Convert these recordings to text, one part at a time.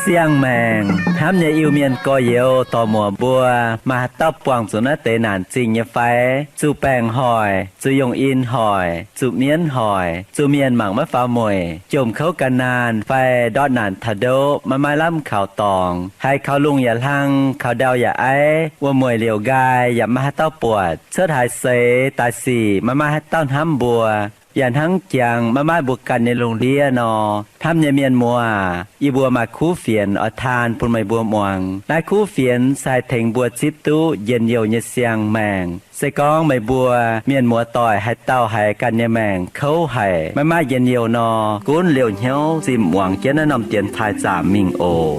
Siang-maengc hnamv nyei Iu-Mienh gorx-youz dorc-muoc mbuo, maaih haaix dauh buangh zuqc naaiv deix naanc zingh nyei fai? Zuqc baengc hoic, zuqc yungh in hoic, zuqc mienv hoic, zuqc mienh mangc maiv faaux mueic, jomc kouv gan naanh fai ndortv naanc taux ndoqv maiv maaih lamh kaux dorngx, haiz kaux lungh yaac hlang, kaux ndau yaac aiv, wuom-mueic liouc nqaai yaac maiv maaih haaix dauh buatc, cuotv haaix seix daaih sic maiv maaih haaix dauh hnamv mbuo, yaac hnangv jangx maiv maaih mbuo ganh nyei lungh ndiev nor, hnamv nyei mienh muoz, yie mbuo maaih kuv fienx oix taan bun meih mbuo muangx. Naaiv kuv fienx se haih tengx mbuo zipv duqv njien-youh nyei siang-maengc. Se gorngv meih mbuo mienh muoz-doic haaix dauh haiz ganh nyei maengc kouv haic, maiv maaih njien-youh nor, gunv liouh hnyouv zinh muangx jienv naaiv norm dienx taaih zaamc mingh oc.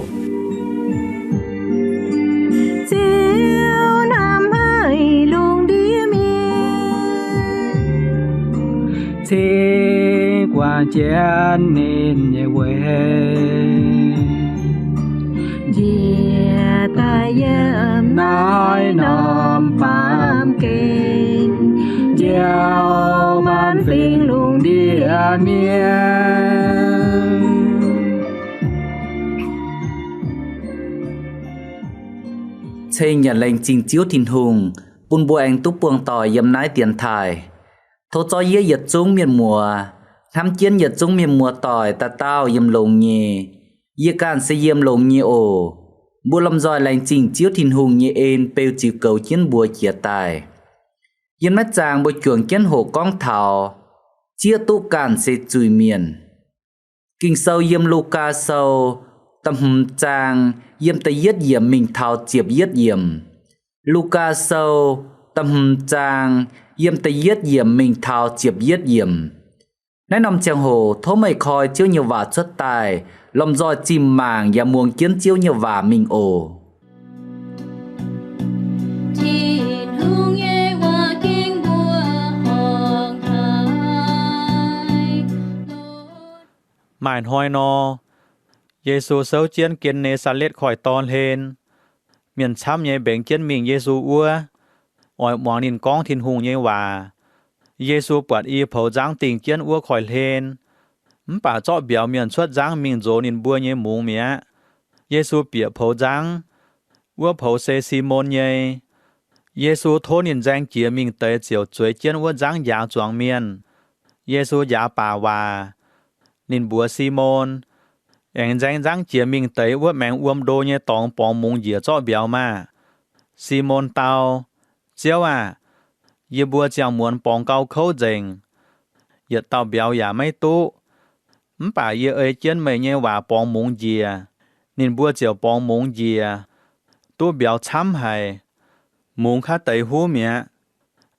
Ziouv hnamv haic lungh ndiev mienh, cingx guangc jienv ninh nyei weic, njiec daaih yiem naaiv norm baamh gen, njoux maanc fingx lungh ndiev mienh. Ceng yaac laengz zingh Ziouv Tin-Hungh bun mbuo aengx duqv buangh doic yiem naaiv dienx taaih. Tov zorqv yie yietc zungv mienh muoz, hnamv jienv yietc zungv mienh muoz-doic dauh dauh yiem longx nyei. Yie ganh se yiem longx nyei oc. Mbuo lomh nzoih laengz zingh Ziouv Tin-Hungh nyei en beu ziux goux jienv mbuo jiex daaih. Yiem naaiv zaang mbuo juangc jienv hoqc gorngv taux zieqv duqv ganh se zuiz-mienh. Ging-Sou yiem Lugaa Sou da'hmz zaang yiem da'yietv yiemc mingh taux ziepc yietv yiemc. Lugaa Sou da'hmz zaang yiem da'yietv yiemc mingh taux ziepc yietv yiemc. Naaiv norm ziangh hoc tov meih koi Ziouv nyei waac cuotv daaih, lomh nzoih zinh mangc yaac muangx jienv Ziouv nyei waac mingh oc. Tin-Hungh nyei waac ging mbuo horngh haic. Maaih hnoi nor, Yesu souv jienv Gen^ne^saa^letv Koiv-Dorn hlen. Mienh camv nyei mbengx jienv mingh Yesu wuov, oix muangx ninh gorngv Tin-Hungh nyei waac. Yesu buatc i poux nzangv dingh jienv wuov koiv-hlen, mv baac zorqv mbiauz mienh cuotv nzangv mingh nzox ninh mbuo nyei mungz mi'aqv. Yesu bieqc poux nzangv. Wuov poux se Simon nyei. Yesu tov ninh nzaeng jiex mingh deix ziouc zueiz jienv wuov nzangv njaaux zuangx mienh. Yesu njaaux baac waac. Ninh mbuox Simon, Aengx nzaeng nzangv jiex mingh deix wuov maengx wuom ndo nyei dorngx borngz mungz njiec zorqv mbiauz maah! Simon dau, Ziouv aah! Yie mbuo ziangh muonz borngz gau kouv nzengc, yietc dauh mbiauz yaac maiv duqv. Mv baac yie ei jienv meih nyei waac borngz mungz njiec. Ninh mbuo ziouc borngz mungz njiec, duqv mbiauz camv haic, mungz kaav deix huv mi'aqv.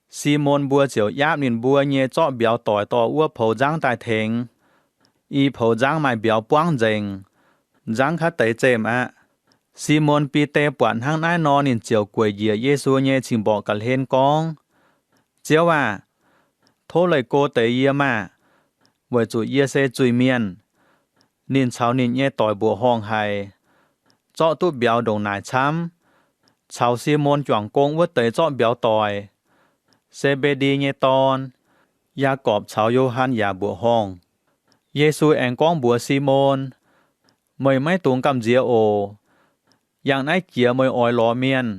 Simon mbuo ziouc yaapv ninh mbuo nyei zorqv mbiauz doic dorh wuov poux nzangv daaih tengx. I poux nzangv maaih mbiauz buangv nzengc, nzangv kaav deix zemh aqv. Simon Bide buatc hnangv naaiv nor, ninh ziouc gueic njiec Yesu nyei cing-mborqc ga'hlen gorngv, Ziouv aah! Tov leih go deix yie maah! Weic zuqc yie se zuiz-mienh. Ninh caux ninh nyei doic mbuoqc horngh haic, zorqv duqv mbiauz ndongc naaic camv, caux Simon juangc gong wuov deix zorqv mbiauz doic. Se^mbe^ndi nyei dorn, Yaagorpc caux Yo^han yaac mbuoqc horngh. Yesu aengx gorngv mbuox Simon, Meih maiv dungx gamh nziex oc. Yangh naaiv jiex meih oix lorz mienh.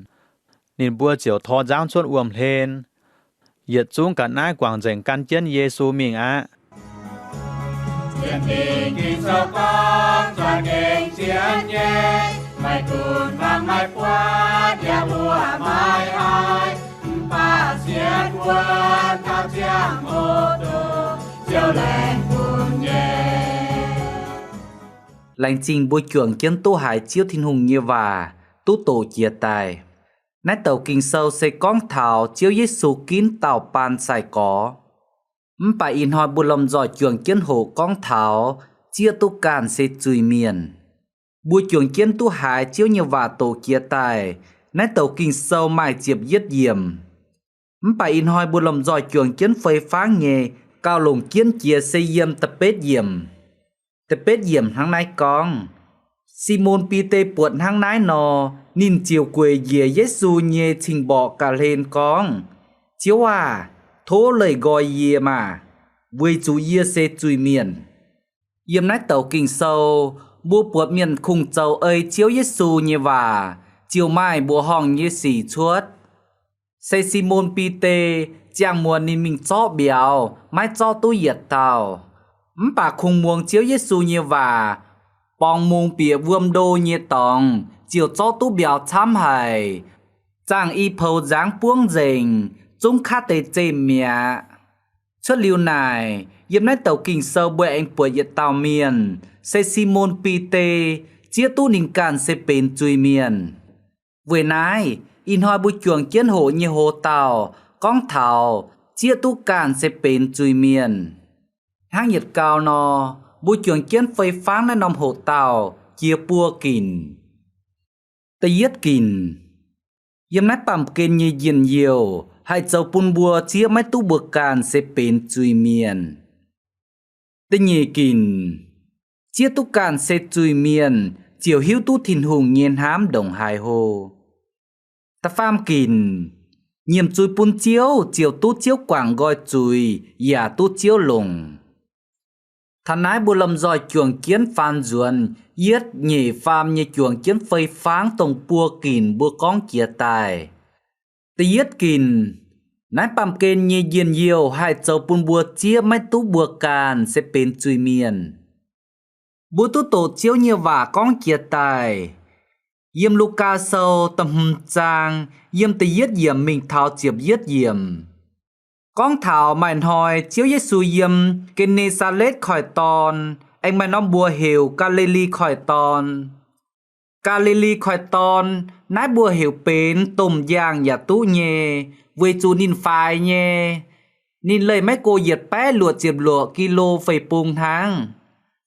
Ninh mbuo ziouc tor nzangv cuotv wuom-hlen, yietc zungv ga'naaiv guangc nzengc gan jienv Yesu mingh aqv. Laengz zingh mbuo juangc jienv duqv haiz Ziouv Tin-Hungh nyei waac duqv doqc jiex daaih. Naaiv douc Ging-Sou se gorngv taux Ziouv Yesu ginv dauh baan sai-gorx. Mv baac ih hnoi mbuo lomh nzoih juangc jienv hoqc gorngv taux zieqv duqv ganh se zuiz-mienh. Mbuo juangc jienv duqv haiz Ziouv nyei waac doqc jiex daaih. Naaiv douc Ging-Sou maaih ziepc yietv yiemc. Mv baac ih hnoi mbuo lomh nzoih juangc jienv fei fangv nyei gauh longc jienv jiex se yiem da'betv yiemc. Da'betv yiemc hnangv naaiv gorngv, Simon Bide buatc hnangv naaiv nor, ninh ziouc gueic njiec Yesu nyei cing-mborqc ga'hlen gorngv, Ziouv aah! Tov leih nqoi yie maah! Weic zuqc yie se zuiz-mienh. Yiem naaiv douc Ging-Sou, mbuo buatc mienh kungx zoux ei Ziouv Yesu nyei waac ziouc maaih mbuoqc horngh nyei sic cuotv. Se Simon Bide ziangh muonz ninh mingh zorqv mbiauz, maiv zorqv duqv yietc dauh. Mv baac kungx muangx Ziouv Yesu nyei waac, borngz mungz bieqc wuom ndo nyei dorngx ziouc zorqv duqv mbiauz camv haic, zaangh i poux nzangv buangv nzengc, zungv kaav deix zemh mi'aqv. Cuotv liuz naaic, yiem naaiv douc Ging-Sou mbuo aengx buatc yietc dauh mienh, se Simon Bide, zieqv duqv ninh ganh se benx zuiz-mienh. Weic naaiv, ih hnoi mbuo juangc jienv hoqc nyei hoc-dauh gorngv taux zieqv duqv ganh se benx zuiz-mienh. Hnangv yietc gau nor, mbuo juangc jienv fei-fangv naaiv norm hoc-dauh jiex buo ginc. Da'yietv ginc. Yiem naaiv baamh gen nyei njien-youh haih zoux bun mbuo zieqv maiv duqv mbuo ganh se benx zuiz-mienh. Da'nyeic ginc. Zieqv duqv ganh se zuiz-mienh ziouc hiuv duqv Tin-Hungh nyei hnamv ndongc haaix hlo. Da'faam ginc. Nyiemc zuiz bun Ziouv ziouc duqv Ziouv guangc nqoi zuiz yaac duqv Ziouv longc. Taux naaiv mbuo lomh nzoih juangc jienv faan nzuonx yietv nyeic faam nyei juangc jienv fei-fangv dongh buo ginc mbuo gorngv jiex daaih. Da'yietv ginc. Naaiv baamh gen nyei njien-youh haih zoux bun mbuo zieqv maiv duqv mbuo ganh se benx zuiz-mienh. Mbuo duqv doqc Ziouv nyei waac gorngv jiex daaih yiem Lugaa Sou da'hmz zaang, yiem da'yietv yiemc mingh taux ziepc yietv yiemc. Gorngv taux maaih hnoi Ziouv Yesu yiem Gen^ne^saa^letv Koiv-Dorn, aengx maaih norm mbuox heuc Gaa^li^li Koiv-Dorn. Gaa^li^li Koiv-Dorn, naaiv mbuox heuc benx Domh Njaangh yaac duqv nyei, weic zuqc ninh faix nyei. Ninh leih maiv go yietc baeqv luoqc ziepc luoqc ki^lo fei bung hnangv.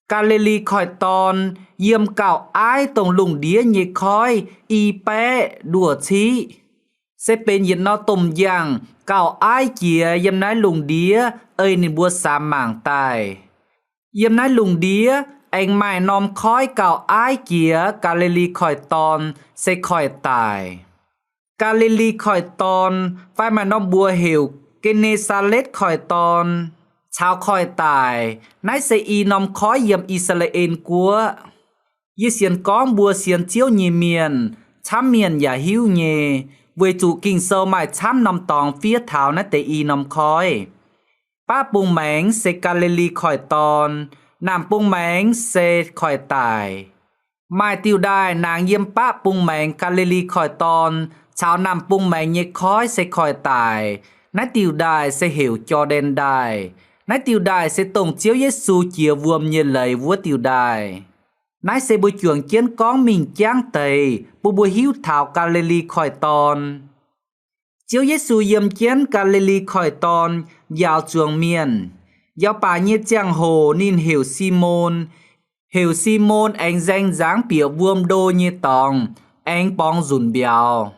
Gaa^li^li Koiv-Dorn yiem gauh aiv dongh lungh ndiev nyei koiv i baeqv nduoh ciqv, se benx yietc norm domh njaangh gauh aiv jiex yiem naaiv lungh ndiev ei ninh mbuo samx mangc daaih. Yiem naaiv lungh ndiev aengx maaih norm koiv gauh aiv jiex Gaa^li^li Koiv-Dorn se Koiv-Daic. Gaa^li^li Koiv-Dorn fai maaih norm mbuox heuc Gen^ne^saa^letv Koiv-Dorn caux Koiv-Daic, naaiv se i norm koiv yiem I^saa^laa^en Guoqv. Yie sienx gorngv mbuo sienx Ziouv nyei mienh camv mienh yaac hiuv nyei, weic zuqc Ging-Sou maaih camv norm dorngx fiev taux naaiv deix i norm koiv. Baqv bung maengx se Gaa^li^li Koiv-Dorn, naamh bung maengx se Koiv-Daic. Maaih diuh ndaaih nangx yiem baqv bung maengx Gaa^li^li Koiv-Dorn caux naamh bung maengx nyei koiv se Koiv-Daic. Naaiv diuh ndaaih se heuc Jor^ndaen Ndaaih. Naaiv diuh ndaaih se dongh Ziouv Yesu jiex wuom nyei leiz wuov diuh ndaaih. Naaiv se mbuo juangc jienv gorngv mingh jangv deix bun mbuo hiuv taux Gaa^li^li Koiv-Dorn. Ziouv Yesu yiem jienv Gaa^li^li Koiv-Dorn njaaux zuangx mienh. Njaaux baac nyei ziangh hoc ninh heuc Simon, heuc Simon aengx nzaeng nzangv bieqc wuom ndo nyei dorngx, aengx borngz nzunc mbiauz.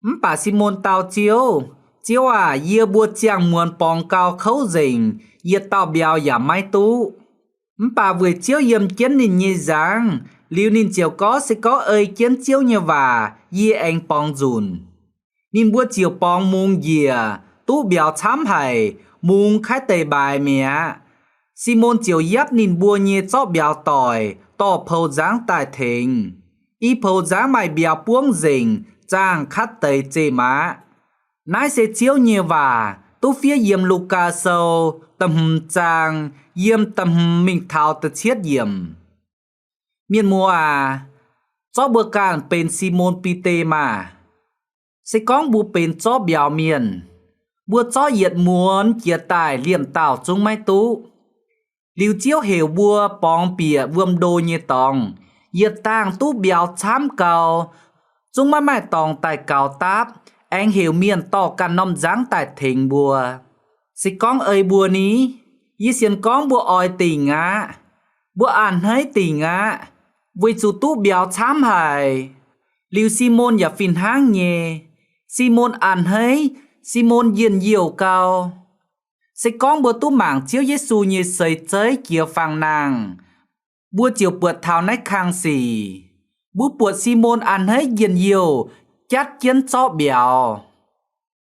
Mv baac Simon dau Ziouv, Ziouv aah! Yie mbuo ziangh muonz borngz gau kouv nzengc, yietc dauh mbiauz yaac maiv duqv. Mv baac weic Ziouv yiem jienv ninh nyei nzangv, liuz ninh ziouc gorngv, se gorngv ei jienv Ziouv nyei waac, yie aengx borngz nzunc. Ninh mbuo ziouc borngz mungz njiec, duqv mbiauz camv haic, mungz kaiv deix mbaaix mi'aqv. Simon ziouc yapv ninh mbuo nyei zorqv mbiauz doic dorh poux nzangv daaih tengx. I poux nzangv maaih mbiauz buangv nzengc, zaangh katv deix zeiv-maaqv. Naaiv se Ziouv nyei waac, duqv fiev yiem Lugaa Sou da'hmz zaang, yiem da'hmz mingh taux da'cietv yiemc. Mienh muoz aac, zorqv mbuo ganh benx Simon Bide maah! Se gorngv mbuo benx zorqv mbiauz mienh, mbuo zorqv yietc muonz jiex daaih liemh dauh zungv maiv duqv. Liuz Ziouv heuc mbuo borngz bieqc wuom ndo nyei dorngx, yietc dangh duqv mbiauz camv gau, zungv maiv maaih dorngx daaih gaux dapv, aengx heuc mienh dorh ganh norm nzangv daaih tengx mbuo. Se gorngv ei mbuo ni, yie sienx gorngv mbuo oix dingc aqv. Mbuo a'hneiv dingc aqv, weic zuqc duqv mbiauz camv haic. Liuz Simon yaac fih hnangv nyei. Simon a'hneiv, Simon njien-youh gau. Se gorngv mbuo duqv mangc Ziouv Yesu nyei seix zeiv jiex faang nangh, Mbuo ziouc buatc taux naaiv kang sic. Mbuo buatc Simon a'hneiv njien-youh jatv jienv zorqv mbiauz.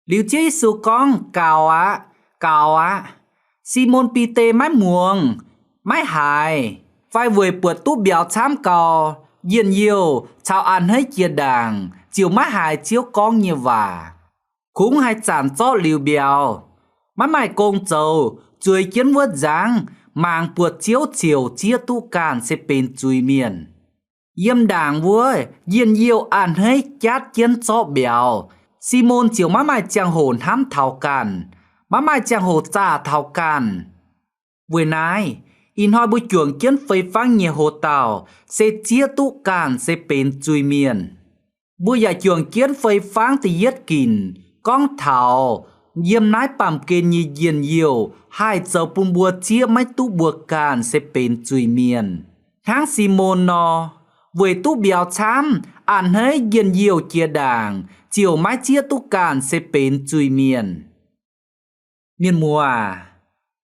Liuz Ziouv Yesu gorngv, Gaux aqv, gaux aqv. Simon Bide maiv muangx, maiv haiz, fai weic buatc duqv mbiauz camv gau, njien-youh caux a'hneiv jiex ndaangc, ziouc maiv haiz Ziouv gorngv nyei waac. Kungx haaix zanc zorqv liuz mbiauz, maiv maaih gong zoux, zueiz jienv wuov nzangv, mangc buatc Ziouv ziouc zieqv duqv ganh se benx zuiz-mienh. Yiem ndaangc wuov njien-youh a'hneiv jatv jienv zorqv mbiauz, Simon ziouc maiv maaih ziangh hoc hnamv taux ganh, maiv maaih ziangh hoc zaah taux ganh. Weic naaiv, ih hnoi mbuo juangc jienv fei fangv nyei hoc-dauh se zieqv duqv ganh se benx zuiz-mienh. Mbuo yaac juangc jienv fei fangv da'yietv ginc gorngv taux yiem naaiv baamh gen nyei njien-youh haih zoux bun mbuo zieqv maiv duqv mbuo ganh se benx zuiz-mienh. Hnangv Simon nor, weic duqv mbiauz camv, a'hneiv njien-youh jiex ndaangc ziouc maiv zieqv duqv ganh se benx zuiz-mienh. Mienh muoz aac,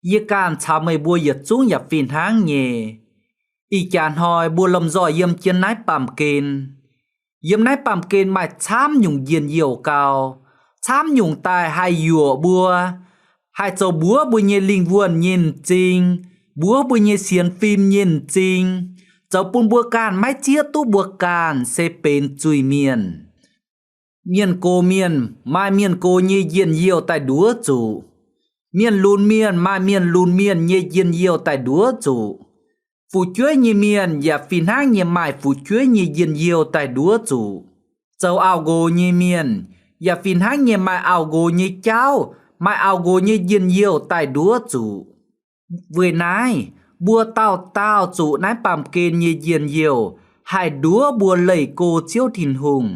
yie ganh caux meih mbuo yietc zungv yaac fih hnangv nyei. Ih jaax hnoi mbuo lomh nzoih yiem jienv naaiv baamh gen. Yiem naaiv baamh gen maaih camv nyungc njien-youh gau, camv nyungc daaih haih yuoqc mbuo, haih zoux mbuov mbuo nyei lingh wuonh nyei m'zing, mbuov mbuo nyei sienx fim nyei m'zing, zoux bun mbuo ganh maiv zieqv duqv mbuo ganh se benx zuiz-mienh. Mienh gox mienh maaih mienh gox nyei njien-youh daaih nduov zuqc. Mienh lunx mienh maaih mienh lunx mienh nyei njien-youh daaih nduov zuqc. Fu'jueiv nyei mienh yaac fih hnangv nyei maaih fu'jueiv nyei njien-youh daaih nduov zuqc. Zoux auv-nqox nyei mienh yaac fih hnangv nyei maaih auv-nqox nyei jauv, maaih auv-nqox nyei njien-youh daaih nduov zuqc. Weic naaiv, mbuo dauh dauh zuqc naaiv baamh gen nyei njien-youh haih nduov mbuo leih go Ziouv Tin-Hungh,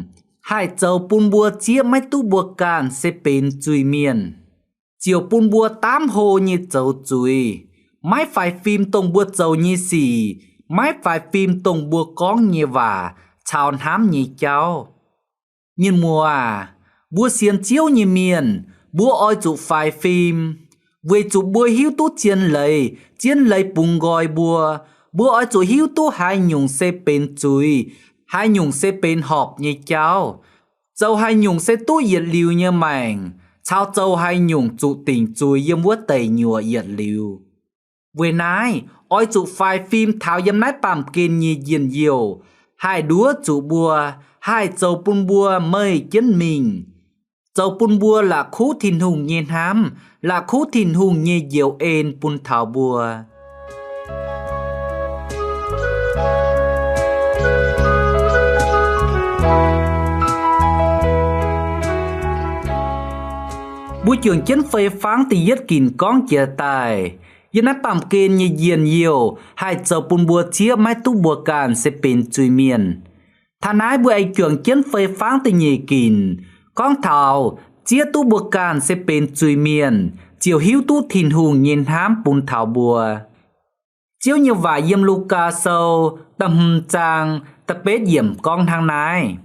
haih zoux bun mbuo zieqv maiv duqv mbuo ganh se benx zuiz-mienh, ziouc bun mbuo daamv hlo nyei zoux zuiz, maiv faix fim dongh mbuo zoux nyei sic, maiv faix fim dongh mbuo gorngv nyei waac caux hnamv nyei jauv. Mienh muoz aac, mbuo sienx Ziouv nyei mienh, mbuo oix zuqc faix fim, weic zuqc mbuo hiuv duqv zien leiz, zien leiz bungx nqoi mbuo. Mbuo oix zuqc hiuv duqv haaix nyungc se benx zuiz, haaix nyungc se benx horpc nyei jauv, zoux haaix nyungc se duqv yietc liuz nyei maengc, caux zoux haaix nyungc zuqc dingc zuiz yiem wuov deic nyuoqc yietc liuz. Weic naaiv, oix zuqc faix fim taux yiem naaiv baamh gen nyei njien-youh haih nduov zuqc mbuo, haih zoux bun mbuo meih jienv mingh, zoux bun mbuo la'kuqv Tin-Hungh nyei hnamv, la'kuqv Tin-Hungh nyei njoux en bun taux mbuo. Mbuo juangc jienv fei fangv da'yietv ginc gorngv jiex daaih, yiem naaiv baamh gen nyei njien-youh haih zoux bun mbuo zieqv maiv duqv mbuo ganh se benx zuiz-mienh. Taux naaiv mbuo aengx juangc jienv fei fangv da'nyeic ginc gorngv taux zieqv duqv mbuo ganh se benx zuiz-mienh ziouc hiuv duqv Tin-Hungh nyei hnamv bun taux mbuo. Ziouv nyei waac yiem Lugaa Sou da'hmz zaang da'betv yiemc gorngv hnangv naaiv,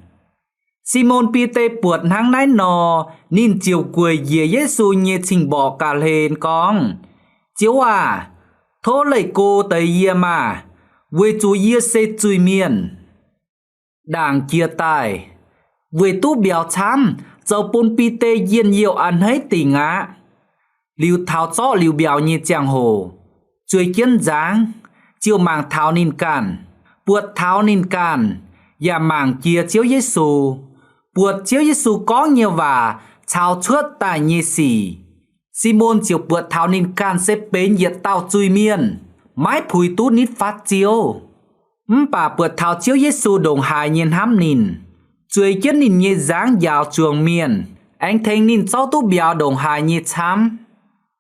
Simon Bide buatc hnangv naaiv nor, ninh ziouc gueic njiec Yesu nyei cing-mborqc ga'hlen gorngv, Ziouv aah! Tov leih go deix yie maah! Weic zuqc yie se zuiz-mienh. Ndaangc jiex daaih, weic duqv mbiauz camv zoux bun Bide njien-youh a'hneiv dingc aqv. Liuz taux zorqv liuz mbiauz nyei ziangh hoc, zueiz jienv nzangv, ziouc mangc taux ninh ganh, buatc taux ninh ganh, yaac mangc jiex Ziouv Yesu, buatc Ziouv Yesu gorngv nyei waac caux cuotv daaih nyei sic. Simon ziouc buatc taux ninh ganh se benx yietc dauh zuiz-mienh, maiv puix duqv nitv fatv Ziouv. Mv baac buatc taux Ziouv Yesu ndongc haaix nyei hnamv ninh, zueiz jienv ninh nyei nzangv njaaux zuangx mienh, aengx tengx ninh zorqv duqv mbiauz ndongc haaix nyei camv.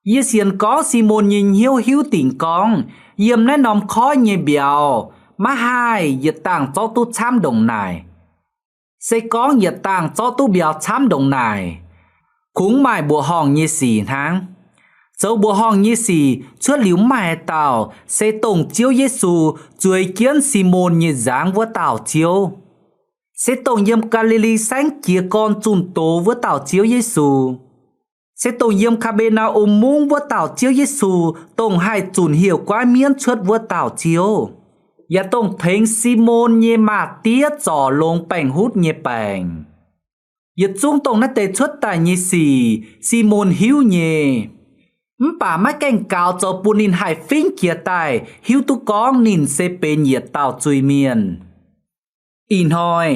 Yie sienx gorngv Simon nyei hnyouv hiuv dingc gorngv yiem naaiv norm koiv nyei mbiauz maiv haih yietc dangh zorqv duqv camv ndongc naaic. Se gorngv yietc dangh zorqv duqv mbiauz camv ndongc naaic, kungx maaih mbuoqc horngh nyei sic hnangv. Zoux mbuoqc horngh nyei sic cuotv liuz mv maaih haaix dauh se dongh Ziouv Yesu zueiz jienv Simon nyei nzangv wuov dauh Ziouv, se dongh yiem Gaa^li^li Saengv jiez gorn zunh doz wuov dauh Ziouv Yesu, se dongh yiem Kaa^be^naa^um Mungv wuov dauh Ziouv Yesu, dongh haih zunc hieh guaiv mienv cuotv wuov dauh Ziouv. yaac dongh tengx Simon nyei maa-diev zorc longx baengc-hutv nyei baengc. Yietc zungv dongh naaiv deix cuotv daaih nyei sic Simon hiuv nyei, mv baac maiv gaengh gaux zoux bun ninh haih fingx jiez daaih hiuv duqv gorngv ninh se benx yietc dauh zuiz-mienh. Ih hnoi,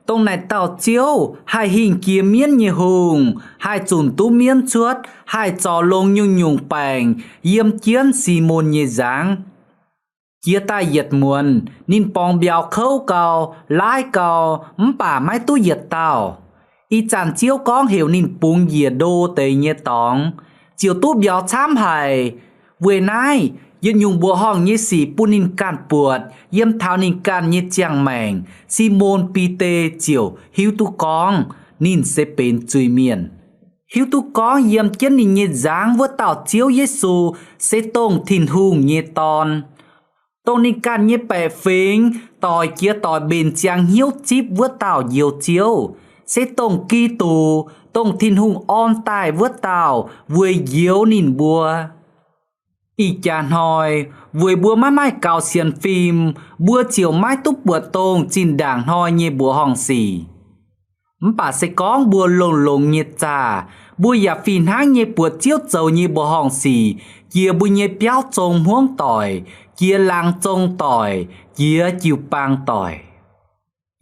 dongh naaic dauh Ziouv haih hingh jiex mienv nyei hungh, haih zunc duqv mienv cuotv, haih zorc longx nyungc-nyungc baengc yiem jienv Simon nyei nzangv. Jiex daaih yietc muonz ninh borngz mbiauz kouv gau, laiv gau, mv baac maiv duqv yietc dauh. Ih zanc Ziouv gorngv heuc ninh bungx njiec ndo deix nyei dorngx, ziouc duqv mbiauz camv haic. Weic naaiv, yietc nyungc mbuoqc horngh nyei sic bun ninh ganh buatc. Yiem taux ninh ganh nyei ziangh maengc, Simon Bide ziouc hiuv duqv gorngv ninh se benx zuiz-mienh, hiuv duqv gorngv yiem jienv ninh nyei nzangv wuov dauh Ziouv Yesu se dongh Tin-Hungh nyei Dorn, dongh ninh ganh nyei baeqc fingx doic jiex doic mbenc ziangx hnyouv zipv wuov dauh Njoux Ziouv, se dongh Giduc, dongh Tin-Hungh orn daaih wuov dauh weic njoux ninh mbuo. Ih jaax hnoi, weic mbuo maiv maaih gaux sienx fim, mbuo ziouc maiv duqv buatc dongh zinh ndaangc hnoi nyei mbuoqc horngh sic. Mv baac se gorngv mbuo longx-longx nyei zaah, mbuo yaac fih hnangv nyei buatc Ziouv zoux nyei mbuoqc horngh sic jiex mbuo nyei biauv zong hmuangv doic, jiex laangz zong doic, jiex jiu-baang doic.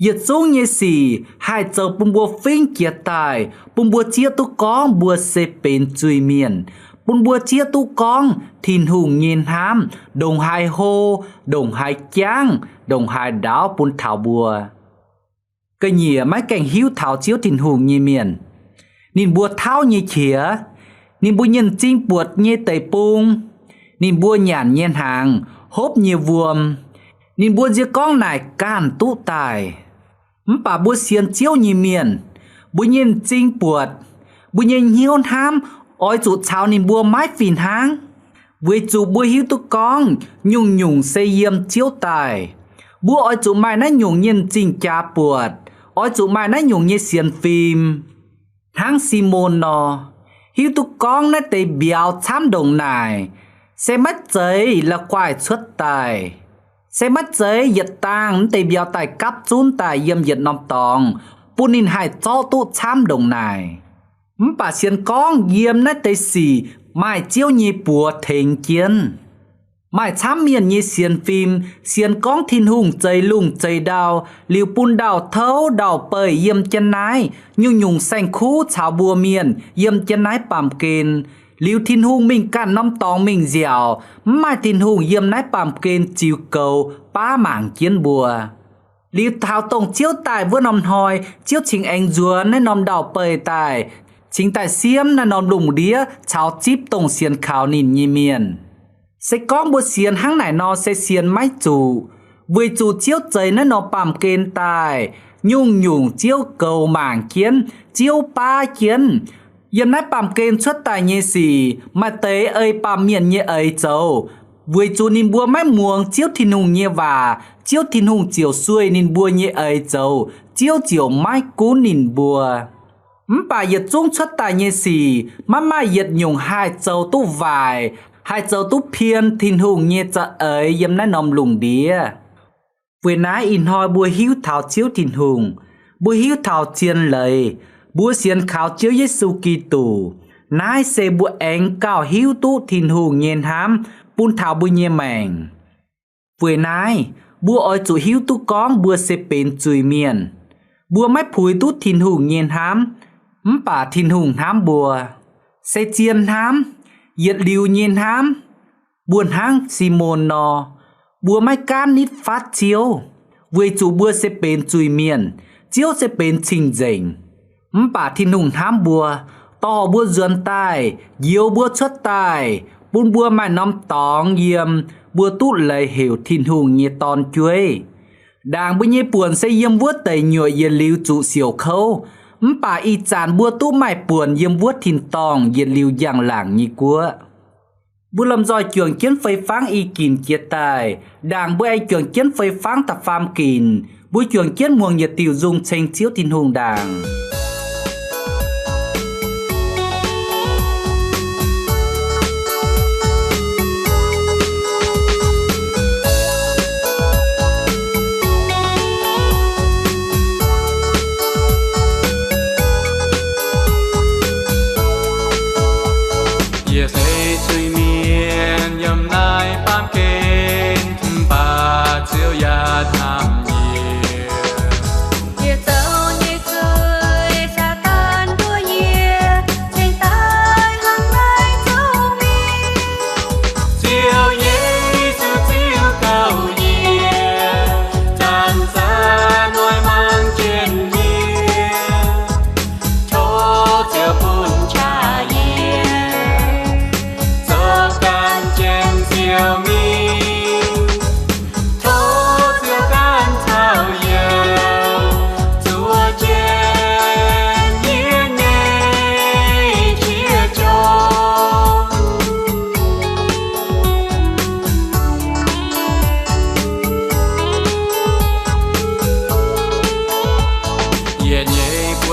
Yietc zungv nyei sic haih zoux bun mbuo fingx jiez daaih, bun mbuo zieqv duqv gorngv mbuo se benx zuiz-mienh, bun mbuo zieqv duqv gorngv Tin-Hungh nyei hnamv ndongc haaix hlo, ndongc haaix jangv, ndongc haaix ndaauv bun taux mbuo. Ga'nyiec maiv gaengh hiuv taux Ziouv Tin-Hungh nyei mienh, ninh mbuo tauv nyei qiex, ninh mbuo nyei m'zing buatc nyei deic-bung, ninh mbuo nyanc nyei hnaangx, hopv nyei wuom, ninh mbuo nzie gorngv naaic ganh duqv daaih. Mv baac mbuo sienx Ziouv nyei mienh, mbuo nyei m'zing buatc, mbuo nyei hnyouv hnamv oix zuqc caux ninh mbuo maiv fih hnangv, weic zuqc mbuo hiuv duqv gorngv nyungc-nyungc se yiem Ziouv daaih. Mbuo oix zuqc maaih naaiv nyungc nyei m'zing jaax buatc, oix zuqc maaih naaiv nyungc nyei sienx fim. Hnangv Simon nor, hiuv duqv gorngv naaiv deix mbiauz camv ndongc naaic, se maiv zeiz la'guaih cuotv daaih, se maiv zeiz yietc dangh mv deix mbiauz daaih gapv zunv daaih yiem yietc norm dorngx bun ninh haih zorqv duqv camv ndongc naaic. Mv baac sienx gorngv yiem naaiv deix sic maaih Ziouv nyei buoz tengx jienv. Maaih camv mienh nyei sienx fim sienx gorngv Tin-Hungh zeix lungh zeix ndau, liuz bun ndau-touv ndau-beih yiem jienv naaiv nyungc-nyungc saeng-kuv caux mbuo mienh yiem jienv naaiv baamh gen. Liuz Tin-Hungh mingh ganh norm dorngx mingh nziaauc, mv maaih Tin-Hungh yiem naaiv baamh gen ziux goux baav mangc jienv mbuo. Liuz taux dongh Ziouv daaih wuov norm hnoi, Ziouv cingx aengx nzuonx naaiv norm ndau-beih daaih, cingx daaih siemv naaiv norm lungh ndiev caux zipv dongh sienx kaux ninh nyei mienh. Se gorngv mbuo sienx hnangv naaic nor se sienx maiv zuqc, weic zuqc Ziouv zeix naaiv norm baamh gen daaih, nyungc-nyungc Ziouv goux mangc jienv, Ziouv baav jienv. Yiem naaiv baamh gen cuotv daaih nyei sic maaih deix ei baamh mienh nyei eix zoux, weic zuqc ninh mbuo maiv muangx Ziouv Tin-Hungh nyei waac, Ziouv Tin-Hungh ziouc sueih ninh mbuo nyei eix zoux, Ziouv ziouc maiv gunv ninh mbuo. Mv baac yietc zungv cuotv daaih nyei sic maiv maaih yietc nyungc haih zoux duqv waaic, haih zoux duqv pien Tin-Hungh nyei za'eix yiem naaiv norm lungh ndiev. Weic naaiv ih hnoi mbuo hiuv taux Ziouv Tin-Hungh, mbuo hiuv taux zien leiz, mbuo sienx kaux Ziouv Yesu Giduc, naaiv se mbuo aengx gauh hiuv duqv Tin-Hungh nyei hnamv bun taux mbuo nyei maengc. Weic naaiv, mbuo oix zuqc hiuv duqv gorngv mbuo se benx zuiz-mienh. Mbuo maiv puix duqv Tin-Hungh nyei hnamv, mv baac Tin-Hungh hnamv mbuo, se zien hnamv, yietc liuz nyei hnamv. Mbuo hnangv Simon nor, mbuo maiv gaanv nitv fatv Ziouv, weic zuqc mbuo se benx zuiz-mienh, Ziouv se benx cing-nzengc. Mv baac Tin-Hungh hnamv mbuo, dorh mbuo nzuonx daaih, njoux mbuo cuotv daaih, bun mbuo maaih norm dorngx yiem, mbuo duqv leiz heuc Tin-Hungh nyei dorn-jueiv. Ndaangc mbuo nyei buonc se yiem wuov deic nyuoqc yietc liuz zuqc siouc kouv, mv baac ih zanc mbuo duqv maaih buonc yiem wuov tin-dorngh yietc liuz njang-laangc nyei guoqv. Mbuo lomh nzoih juangc jienv fei fangv i ginc jiex daaih. Ndaangc mbuo aengx juangc jienv fei fangv da'faam ginc, mbuo juangc jienv muangx yietc diuc nzung ceng Ziouv Tin-Hungh ndaangc.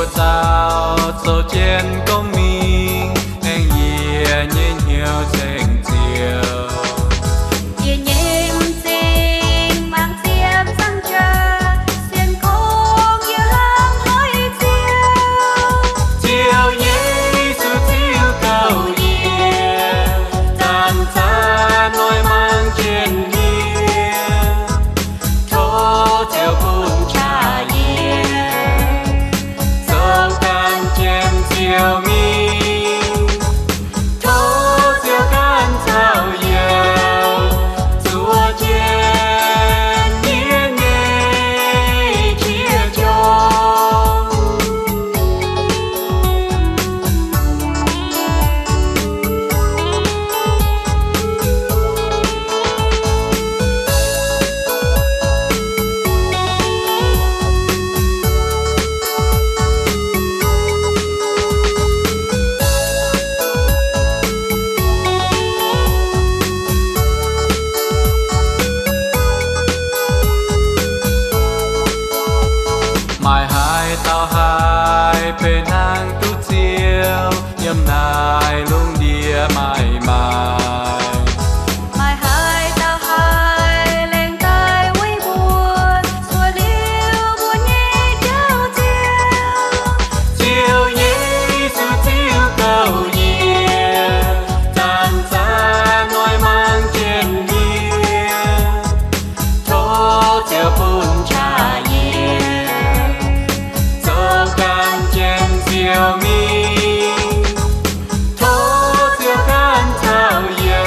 Mbuo dauh zoux jienv gorngv mingh, aengx yie nyei hnyouv ceng Ziouv. Yie nyei m'zing mangc ziepc zangc jaax, sienx kungx yie hnangv haaix Ziouv. Ziouv Yesu ziouc douh yie, zanc-zanc oix mangc jienv yie. Tov Ziouv bun qaqv yie, zoux ganh jienv Ziouv mingh. Tov Ziouv ganh caux yie zuov jienv yie nyei qiex jorm. Maaih haaix dauh haih benx hnangv duqv Ziouv yiem naaiv lungh ndiev maaih maaic? Maaih haaix dauh haih lengh daaih weic mbuo cuotv liuz mbuo nyei jauv-ziec? Ziouv Yesu ziouc douh yie, zanc-zanc oix mangc jienv yie. Tov Ziouv bun qaqv yie, zoux ganh jienv Ziouv mingh. Tov Ziouv ganh caux yie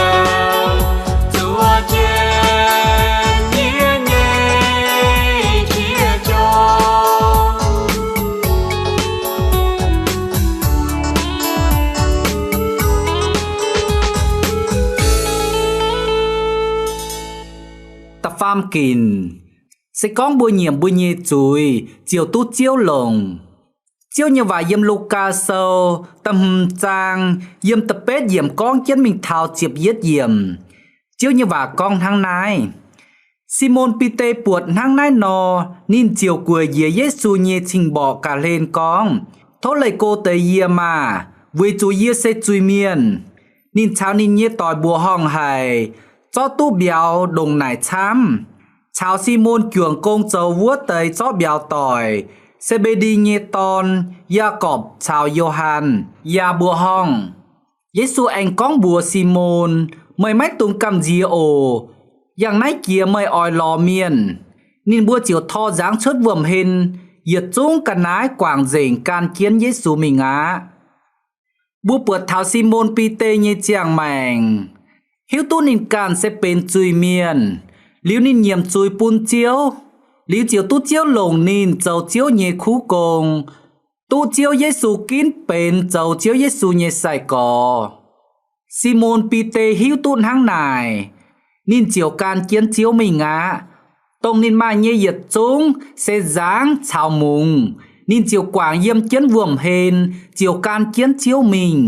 zuov jienv yie nyei qiex jorm. Da'faam ginc. Se gorngv mbuo nyiemc mbuo nyei zuiz, ziouc duqv Ziouv longc. Ziouv nyei waac yiem Lugaa Sou da'hmz zaang yiem da'betv yiemc gorngv jienv mingh taux ziepc yietv yiemc. Ziouv nyei waac gorngv hnangv naaiv, Simon Bide buatc hnangv naaiv nor, ninh ziouc gueic njiec Yesu nyei cing-mborqc ga'hlen gorngv, Tov leih go deix yie maah! Weic zuqc yie se zuiz-mienh. Ninh caux ninh nyei doic mbuoqc horngh haic, zorqv duqv mbiauz ndongc naaic camv, caux Simon juangc gong zoux wuov deix zorqv mbiauz doic, Se^mbe^ndi nyei dorn, Yaagorpc caux Yo^han, yaac mbuoqc horngh. Yesu aengx gorngv mbuox Simon, Meih maiv dungx gamh nziex oc. Yangh naaiv jiex meih oix lorz mienh. Ninh mbuo ziouc tor nzangv cuotv wuom-hlen, yietc zungv ga'naaiv guangc nzengc gan jienv Yesu mingh aqv. Mbuo buatc taux Simon Bide nyei ziangh maengc, hiuv duqv ninh ganh se benx zuiz-mienh, liuz ninh nyiemc zuiz bun Ziouv, liuz ziouc duqv Ziouv longc ninh zoux Ziouv nyei kuv gong, duqv Ziouv Yesu ginv benx zoux Ziouv Yesu nyei sai-gorx. Simon Bide hiuv duqv hnangv naaic, ninh ziouc gan jienv Ziouv mingh aqv. Dongh ninh maaih nyei yietc zungv se nzangv caux mungz, ninh ziouc guangc yiem jienv wuom-hlen, ziouc gan jienv Ziouv mingh.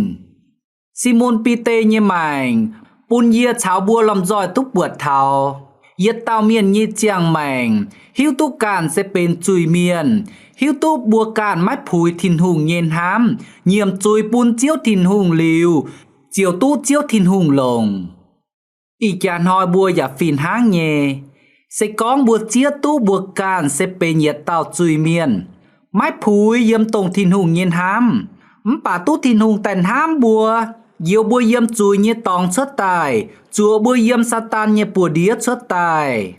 Simon Bide nyei maengc bun yie caux mbuo lomh nzoih duqv buatc taux, yietc dauh mienh nyei ziangh maengc hiuv duqv ganh se benx zuiz-mienh, hiuv duqv mbuo ganh maiv puix Tin-Hungh nyei hnamv, nyiemc zuiz bun Ziouv Tin-Hungh liuz, ziouc duqv Ziouv Tin-Hungh longc. Ih jaax hnoi mbuo yaac fih hnangv nyei. Se gorngv mbuo zieqv duqv mbuo ganh se benx yietc dauh zuiz-mienh, maiv puix yiem dongh Tin-Hungh nyei hnamv, mv baac duqv Tin-Hungh daaih hnamv mbuo, njoux mbuo yiem zuiz nyei dorngx cuotv daaih, zuoqc mbuo yiem Saadaan nyei buoz-ndiev cuotv daaih,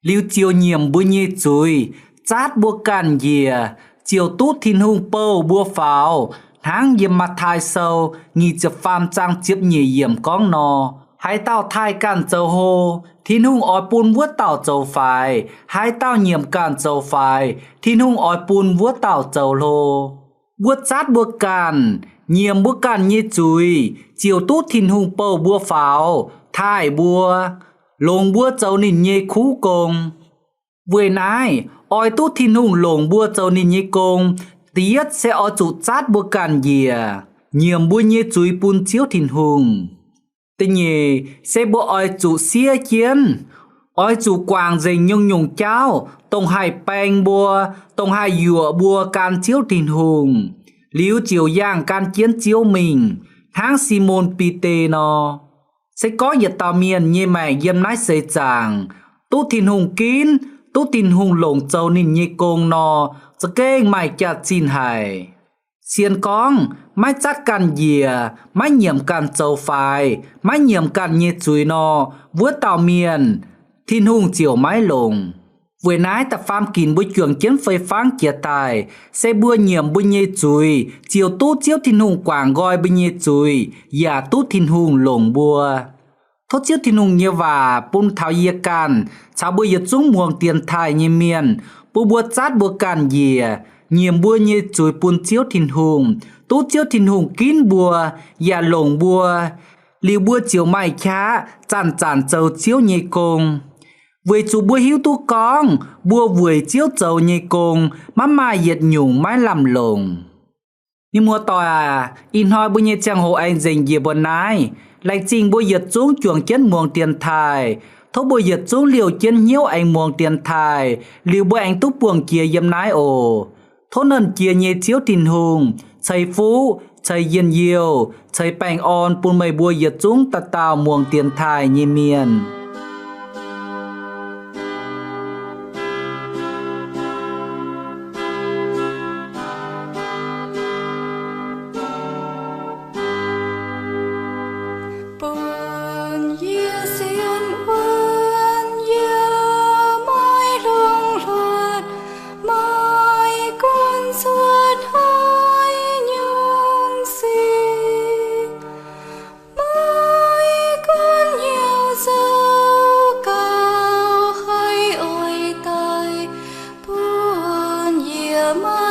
liuz ziouc nyiemc mbuo nyei zuiz, zaatv mbuo ganh njiec, ziouc duqv Tin-Hungh bouh mbuo faaux, hnangv yiem Matv^taai Sou nyic ziepc faam zaang ziepc nyeic yiemc gorngv nor, Haaix dauh taaih ganh zoux hlo, Tin-Hungh oix bun wuov dauh zoux faix. Haaix dauh nyiemc ganh zoux faix, Tin-Hungh oix bun wuov dauh zoux hlo. Mbuo zaatv mbuo ganh, nyiemc mbuo ganh nyei zuiz, ziouc duqv Tin-Hungh bouh mbuo faaux, taaih mbuo, longc mbuo zoux ninh nyei kuv gong. Weic naaiv, oix duqv Tin-Hungh longc mbuo zoux ninh nyei gong, da'yietv se oix zuqc zaatv mbuo ganh njiec, nyiemc mbuo nyei zuiz bun Ziouv Tin-Hungh. Da'nyeic se mbuo oix zuqc siev jienv, Oix zuqc guangc nzengc nyungc-nyungc jauv, dongh haih baeng mbuo, dongh haih yuoqc mbuo gan Ziouv Tin-Hungh, liuz ziouc yangh gan jienv Ziouv mingh, hnangv Simon Bide nor. Se gorngv yietc dauh mienh nyei maengc yiem naaiv seix zaangc duqv Tin-Hungh ginv, duqv Tin-Hungh longc zoux ninh nyei gong nor, za'gengh maaih jaax-zinh haic. Sienx gorngv maiv zatv ganh njiec, maiv nyiemc ganh zoux faix, maiv nyiemc ganh nyei zuiz nor, wuov dauh mienh Tin-Hungh ziouc maiv longc. Weic naaiv da'faam ginc mbuo juangc jienv fei-fangv jiex daaih, se mbuo nyiemc mbuo nyei zuiz ziouc duqv Ziouv Tin-Hungh guangc nqoi mbuo nyei zuiz, yaac duqv Tin-Hungh longc mbuo. Tov Ziouv Tin-Hungh nyei waac bun taux yie ganh caux mbuo yietc zungv muangx dienx taaih nyei mienh, bun mbuo zatv mbuo ganh njiec, nyiemc mbuo nyei zuiz bun Ziouv Tin-Hungh, duqv Ziouv Tin-Hungh ginv mbuo, yaac longc mbuo, liuz mbuo ziouc maaih qaqv zanc-zanc zoux Ziouv nyei gong. Weic zuqc mbuo hiuv duqv gorngv mbuo weic Ziouv zoux nyei gong maiv maaih yietc nyungc maiv lamh longc. Mienh muoz-doic aac, ih hnoi mbuo nyei ziangh hoc aengx nzengc njiec mbuo naaiv. Laengz zingh mbuo yietc zungv juangc jienv muangx dienx taaih. Tov mbuo yietc zungv liouh jienv hnyouv aengx muangx dienx taaih, liuz mbuo aengx duqv buangh jiex yiem naaiv oc. Tov Nernh Jiex nyei Ziouv Tin-Hungh ceix fuqv, ceix njien-youh, ceix baengh orn bun meih mbuo yietc zungv dauh dauh muangx dienx taaih nyei mienh. Bun yie sienx wuonv yie maiv hlongx hluotv, maiv gunv cuotv haaix nyungc sic, maiv gunv hnyouv zoux gauh haiz oix daic, bun yie maiv